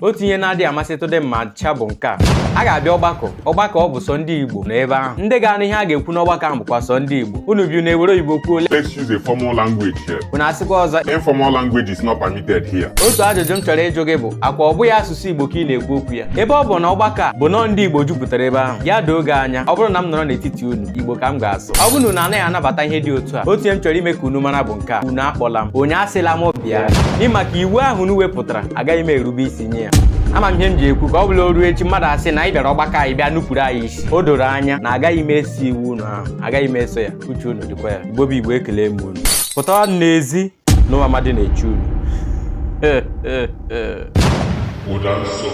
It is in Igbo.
Otu ihe na-adịghị amasịtụdị m ma ncha bụ nke a. A ga-abịa ọgbakọ, ọgbakọ ọ bụ sọ ndị Igbo nọ ebe ahụ. Ndị ga-anụ ihe a ga-ekwu n'ọgbakọ ahụ bụkwa sọ ndị Igbo. Unu bi unu ewere oyibo kwuo. Let's use a formal language here. Unu asịkwa ọzọ. Informal language is not permitted here. Otu ajụjụ m chọrọ ịjụ gị bụ, akwa ọ bụghị asụsụ Igbo ka ị na-ekwu okwu ya? Ebe ọ bụ na ọgbakọ a bụ nọọ ndị Igbo jupụtara ebe ahụ, ya doo gị anya, ọ bụrụ na m nọrọ n'etiti unu, Igbo ka m ga-asụ. Ọ bụrụ na unu anaghị anabata ihe dị otu a, otu ihe m chọrọ ime ka unu mara bụ nke a: unu akpọla m, onye asịla m bịa, n'ihi maka iwu ahụ unu wepụtara, agaghị m erube isi nye ya. Ama m ihe m ji ekwu ka ọ bụla o ruo echi mmadụ asị na anyị bịara ọgbakọ anyị bịa nupụrụ anyị isi. O doro anya na agaghị m eso iwu unu ahụ, agaghị m eso ya. Uche unu dịkwa ya. Igbo bụ Igbo, ekele m unu. Pụtawa n'ezi na ụmụ amadi na-eche unu. Ụda nsọ.